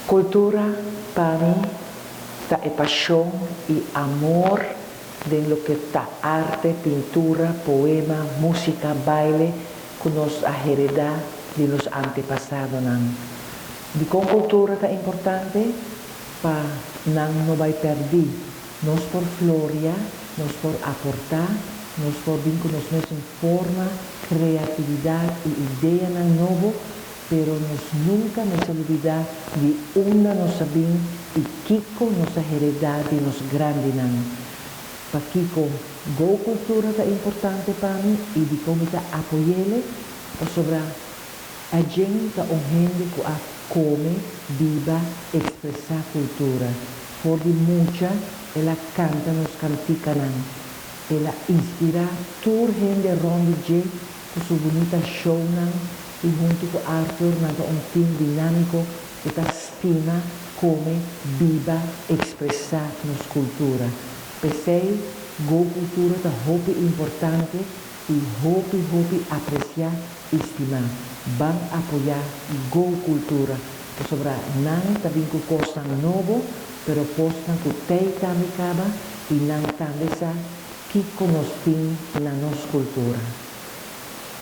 Kultura pa mi ta e pashon i amor den loke ta arte, pintura, poema, músika, baile ku nos a heredá di nos antepasadonan. Dikon kultura ta importante? Pa nan no bai pèrdí. Nos por floria, nos por aportá, nos por bin ku nos mesun forma, kreatividat i ideanan nobo, pero nos nunka mester lubidá di unda nos a bin i kiko nos a heredá di nos grandinan. Pakiko Go Kultura ta importante pa mi i dikon mi ta apoy'ele? Pasobra Ajen ta un hende ku a kome, biba, ekspresá kultura. For di mucha el a kanta nos kantikanan. El a inspirá tur hende rònt di dje ku su bunita shownan i huntu ku Arthur nan ta un tim dinámiko ku ta stima, kome, biba, ekspresá nos kultura. P'esei Go Kultura ta hopi importante i hopi hopi apresiá i stimá. Ban apoyá Go Kultura pasobra nan ta bin ku kosnan nobo pero kosnan ku tei tambe kaba i nan tambe sa kiko nos tin na nos kultura.